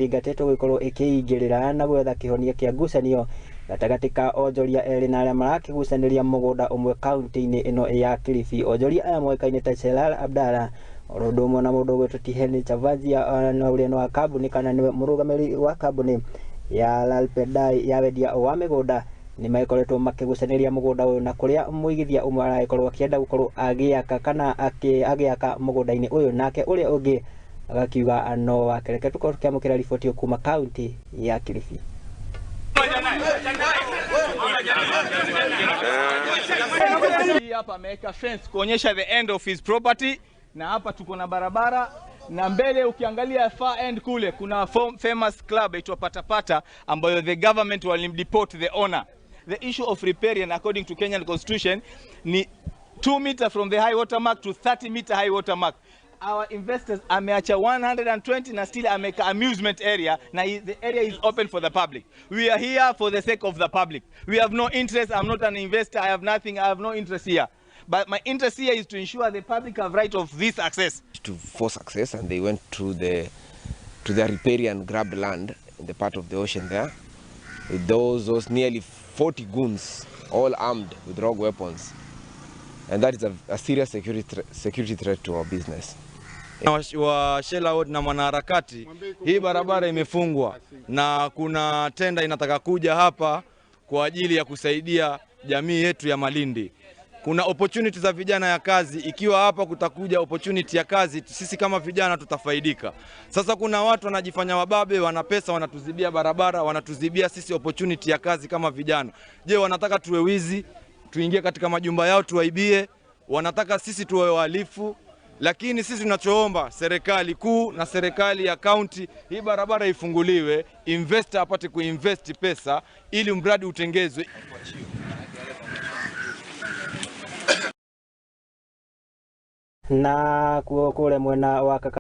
Thingatĩtwo gũkorwo ĩkĩingĩrĩra na gwetha kĩhonia kĩa ngucanio gatagatĩ ka onjoria erĩ na arĩa marakĩgucanĩria mũgũnda ũmwe kaunti-inĩ ĩno ya Kilifi. Onjoria aya moĩkaine ta Chelal Abdalla oro ũndũ ũmwe na mũndũ ũgwĩtwo Tiheni Chavazia na ũrĩa nĩ wa kambuni kana nĩwe mũrũgamĩrĩri wa kambuni ya Lalpedai ya wendia wa mĩgũnda nĩ magĩkoretwo makĩgucanĩria mũgũnda ũyũ na kũrĩa mũigithia ũmwe aragĩkorwo akĩenda gũkorwo agĩaka kana agĩaka mũgũnda-inĩ ũyũ nake ũrĩa ũngĩ agakiuga no wake. Reke tũkorwo tũkĩamũkĩra riboti ĩyo kuma kaunti ya Kilifi. Hii hapa ameweka fence kuonyesha the end of his property, na hapa tuko na barabara na mbele ukiangalia far end kule kuna famous club inaitwa Patapata ambayo the government walimdeport the owner. The issue of riparian according to Kenyan constitution ni 2 meter from the high water mark to 30 meter high water mark. Our investors ameacha 120 na still ameka amusement area na the area is open for the public. We are here for the sake of the public. We have no interest. I'm not an investor. I have nothing. I have no interest here. But my interest here is to ensure the public have right of this access. To force access, and they went to the riparian grabbed land in the part of the ocean there. With those nearly 40 goons, all armed with rogue weapons. And that is a serious security threat to our business. Wa Shella Road na mwanaharakati, hii barabara imefungwa na kuna tenda inataka kuja hapa kwa ajili ya kusaidia jamii yetu ya Malindi. Kuna opportunity za vijana ya kazi, ikiwa hapa kutakuja opportunity ya kazi, sisi kama vijana tutafaidika. Sasa kuna watu wanajifanya wababe, wana pesa, wanatuzibia barabara, wanatuzibia sisi opportunity ya kazi kama vijana. Je, wanataka tuwe wizi, tuingie katika majumba yao tuwaibie? Wanataka sisi tuwe wahalifu? Lakini sisi tunachoomba serikali kuu na serikali ya county, hii barabara ifunguliwe, investor apate kuinvest pesa ili mradi utengezwe. Na kuo kule mwena wa